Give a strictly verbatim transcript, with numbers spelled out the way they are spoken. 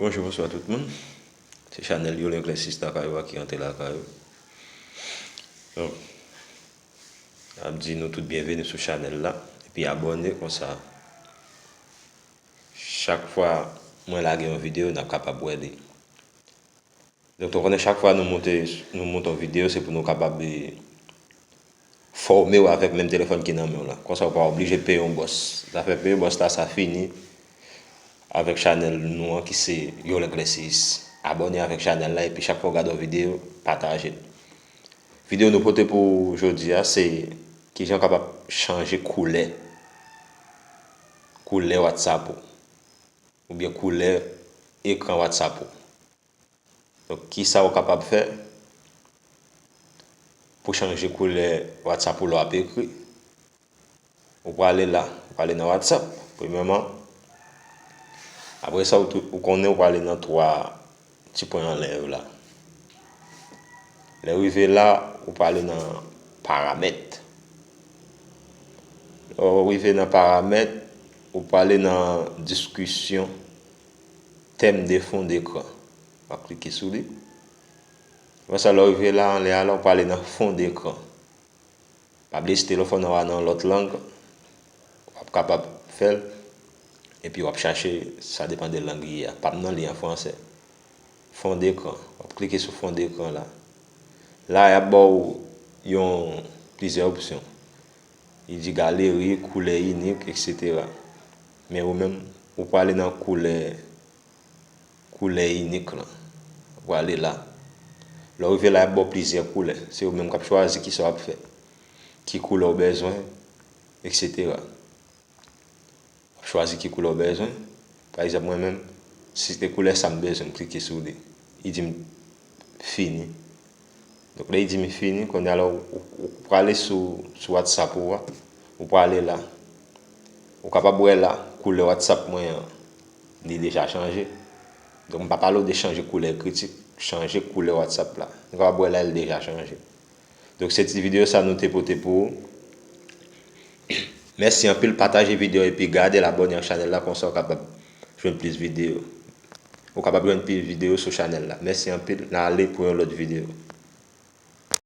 Bonjou, bonswa tout moun. Se chanèl Yole Eklèsis lakay ou a ki rantre lakay ou. Donk, ap di nou tout byenveni sou chanèl la. Epi abòne konsa. Chak fwa mwen lage yon videyo, n ap kapab wè li. Donk, nou konnen chak fwa nou monte, nou monte yon videyo, se pou nou kapab, eh, fòme w avèk menm telefòn ki nan men w la. Konsa, ou pa oblije peye yon bòs. Zafè peye bòs la, sa fini avèk chanèl nou an ki se Yole Eklèsis. Abòne avèk chanèl la, epi chak fwa w gade yon videyo, pataje l. Videyo nou pote pou jodi a, se kijan w kapab chanje koulè, koulè WhatsApp ou, oubyen koulè ekran WhatsApp ou. Donk, kisa w kapab fè pou chanje koulè WhatsApp ou lè w ap ekri? Ou prale la, ou prale nan WhatsApp, premyèman. Apre sa, ou tou, ou konnen ou prale nan twa ti pwen anlè yo la. Lè w rive la, ou prale nan paramèt. Lè w rive nan paramèt, ou prale nan diskisyon, tèm de fon dekran. W ap klike sou li. Apre sa, lè w rive la, anlè a la, ou prale nan fon dekran. Pa bliye si telefòn nan w a nan lòt lang, w ap kapab fè l. Epi w ap chache, sa depann de lang li ye a. Pa m nan li an fransè. Fon dekran. W ap klike sou fon dekran la. La, y ap ba w yon plizyè opsyon. Li di galeri, koulè inik, etsetera. Men ou menm, ou prale nan koulè, koulè inik lan. Ou prale la. Lè w rive la, y ap ba w plizyè koulè. Se ou menm k ap chwazi kisa w ap fè. Ki koulè w bezwen, etsetera. W ap chwazi ki koulè w bezwen. Pa egzanp, mwen menm, si se koulè sa m bezwen, m klike sou li. Li di m fini. Donk, lè li di m fini, kounye a la, ou, ou, ou prale sou, sou WhatsApp ou a, ou prale la. Ou kapab wè la, koulè WhatsApp mwen an, li deja chanje. Donk, m pa pale w de chanje koulè kritik, chanje koulè WhatsApp la. Ou kapab wè la, li deja chanje. Donk, se ti videyo sa nou te pote pou ou. Mèsi anpil, pataje videyo epi gade l, abòne ak chanèl la, konsa w kapab jwenn plis videyo. Ou kapab jwenn plis videyo sou chanèl la. Mèsi anpil, n a ale pou yon lòt videyo.